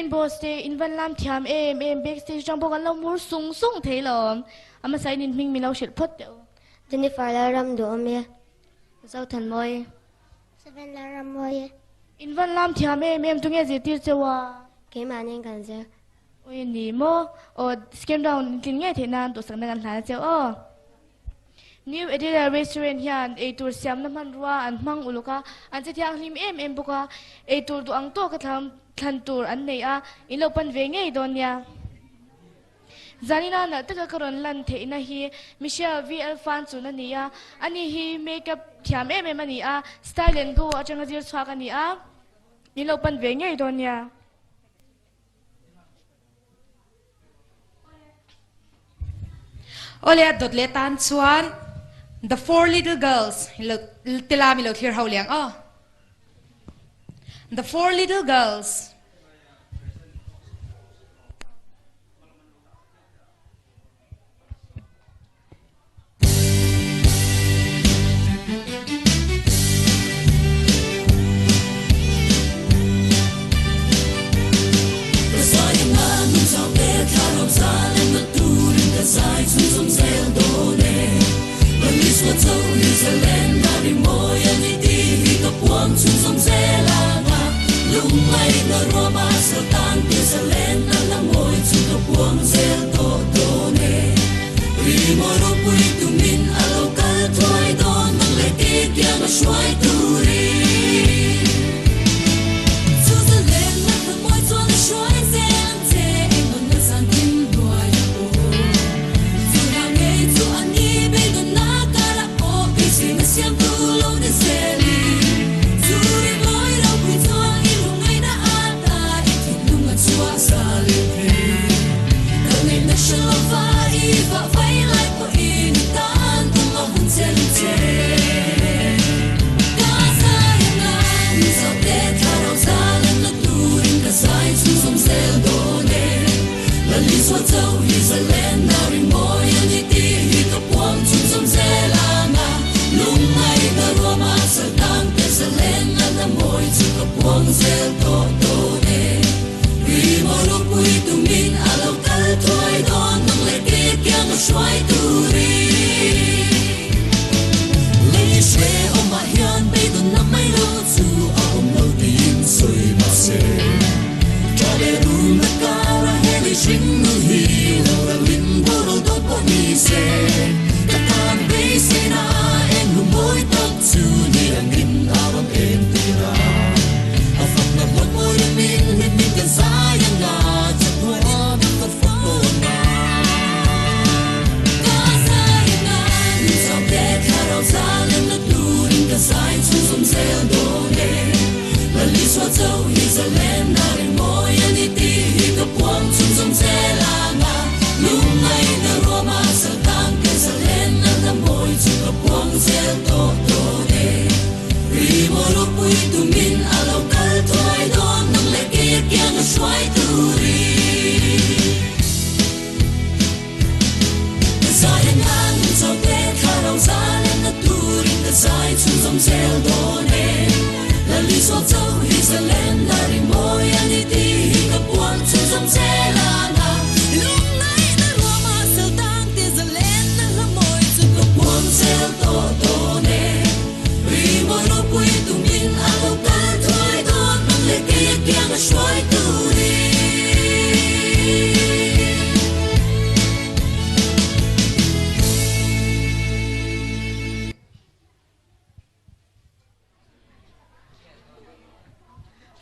Rainbows te in van lam thiam em em backstage tang pawh kan lo mur sung sung thei lo. A hmasa in in hming min lo hrilh phawt teh u. Jennifer Lalram duhawm e. Zothanmawi. Seven Lalrammawi e. In van lam thiam em em tunge zirtir cheu a? Keimahni in kan zir. Ui ni maw? Aw second round in tlin ngei theih nan duhsakna kan hlan a cheu aw. New Edela Restaurant hian eitur siamna hmanrua an hmang uluk a, an che thianghlim em em bawk a, eitur duh ang tawka thlan tur an nei a, in lo pan ve ngei dawn nia. Zanina nalh taka ka rawn lan theihna hi Michelle VL Fan chun a ni a, ani hi makeup thiam em em a ni a, Style and Go atanga zir chhuak a ni a, in lo pan ve ngei dawn nia. Awle a dawt leh tan chuan The Four Little Girls te lam i lo thlir ho liang aw. The Four Little Girls.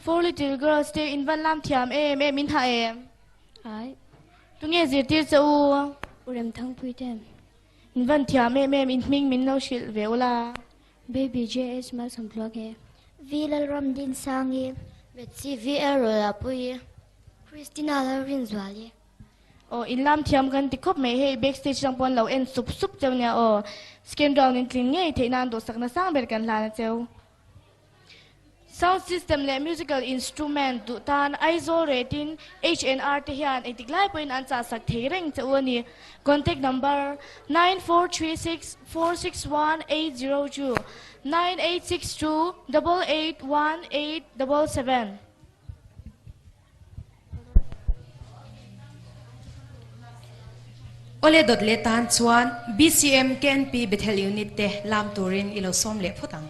Four little girls te in van lam thiam em em in hah em? Ai. Tunge zirtir che u? U Remthangpui te. In van thiam em em in hming min lo hrilh ve ula. Baby JS Malsawmtluang he. V Lalramdinsangi. Betsy VL Rawlapuii. Christina Lalrinzuali. Aw in lam thiam kan ti khawp mai hei backstage tang pawn lo en sup sup cheu nia aw second round in tling ngei theih nan duhsakna sang ber kan hlan a cheu. Sound system leh musical instrument duh tan Aizawl rate in HNR te hian engtik lai pawhin an chahsak thei reng che u a ni. Contact number, 9436 461 802, 9862 8818 77. Awle dawt leh tan chuan BCM KNP Bethel Unit te lam turin i lo sawm leh phawt ang.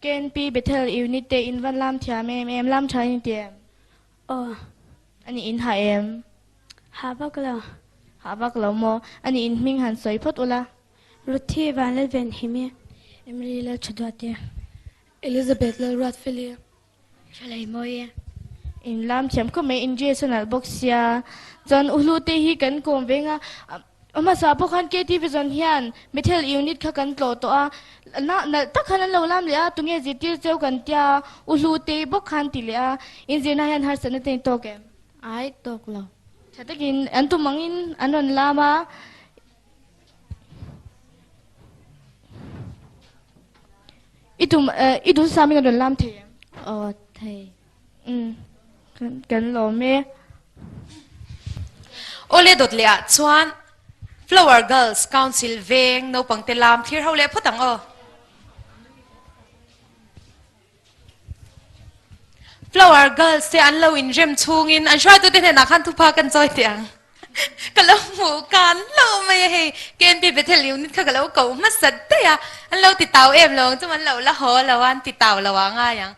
KNP Bethel Unit te in van lam thiam em em lam tha in ti em? Aw. Ani in ha em? Ha vak lo. Ha vak lo maw? Ani in hming han sawi phawt ula. Ruthi Vanlalven Himi. Emily Lalthaduate. Elizabeth Lalruatfeli. Tha lei mawi e. In lam thiam khawp mai, in dress a nalh bawk sia. Chuan u Hlute hi kan kawm veng a, hmasa pawh khan KTV zawn hian Bethel unit kha kan tlawh tawh a, nalh tak khan an lo lam leh a, tunge zirtir cheu kan tia, u Hlute bawk khan ti leh a, in zirna hian harsatna te in tawk em? Ai, tawk lo. Tha takin an tum angin an rawn lam a. I tum i dun sa min rawn lam thei em? Aw thei. Um kan lawm e. Awle dawt leh ah chuan Flower Girls Council veng naupang te lam thlir ho leh phawt ang aw. Flower Girls te an lo inrem chhungin an hruaitute hnenah khan thupa kan chawi teh ang. Ka lo hmuh kan lo mai a hei KNP Bethel unit kha ka lo koh hmasa daih a, an lo ti tau em lo ang chu an lo la haw lo a, an ti tau lo ah ngai ang.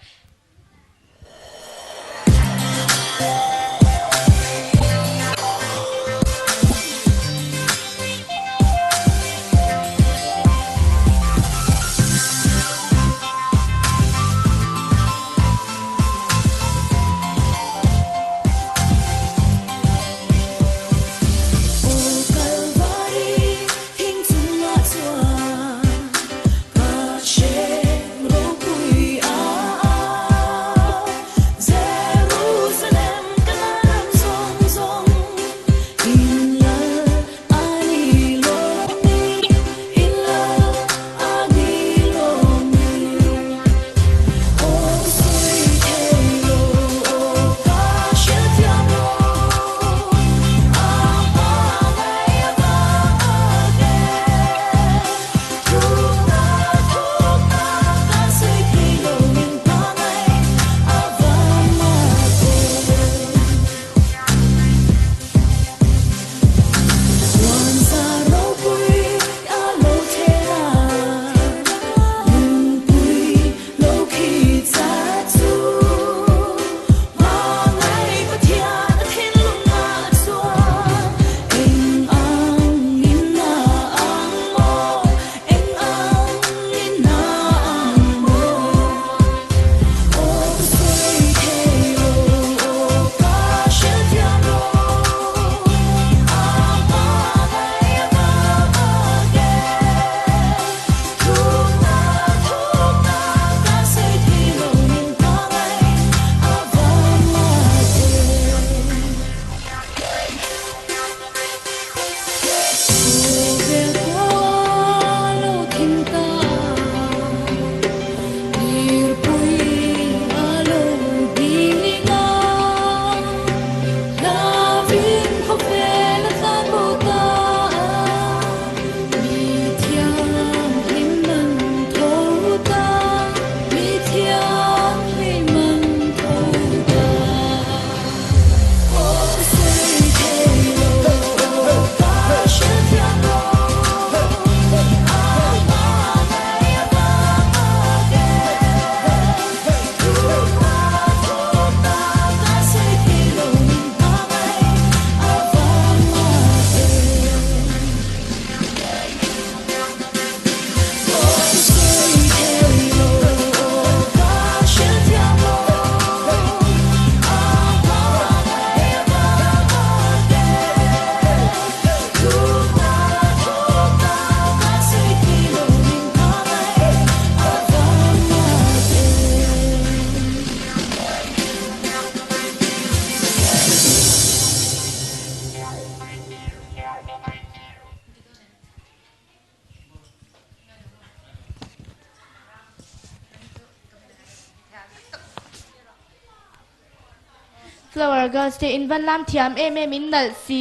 Flower girls te in van lam thiam em em in nalh si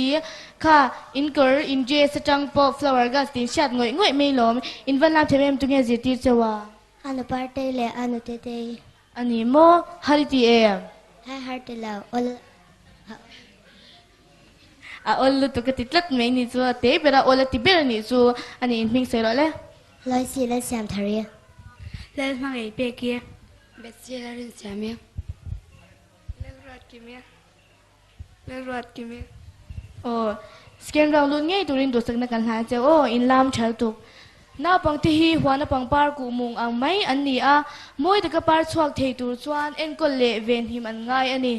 kha in kawr in dress atang pawh flower girls tih in hriat ngawih ngawih mai lawm in van lam thiam em tunge zirtir cheu a. A nu partei leh a nu tetei. A ni maw? Har i ti em? Hai har ti lo, awl A awl lutuk a ti tlat mai ni chu a te ber a, awl a ti ber a nih chu a ni in hming sawi rawh le. Loisi lal siam thar i. Lal hmangaih pek i. Bethsy lal rin siam i. Lal ruat kim i. Lal ruat kim i. Aw, scan round lut ngei turin duhsakna kan hlan che aw, in lam thal tuk. Naupangte hi huana pangpar kuhmung ang mai an ni a, mawi taka par chhuak thei tur chuan enkawl leh venhim an ngai a ni.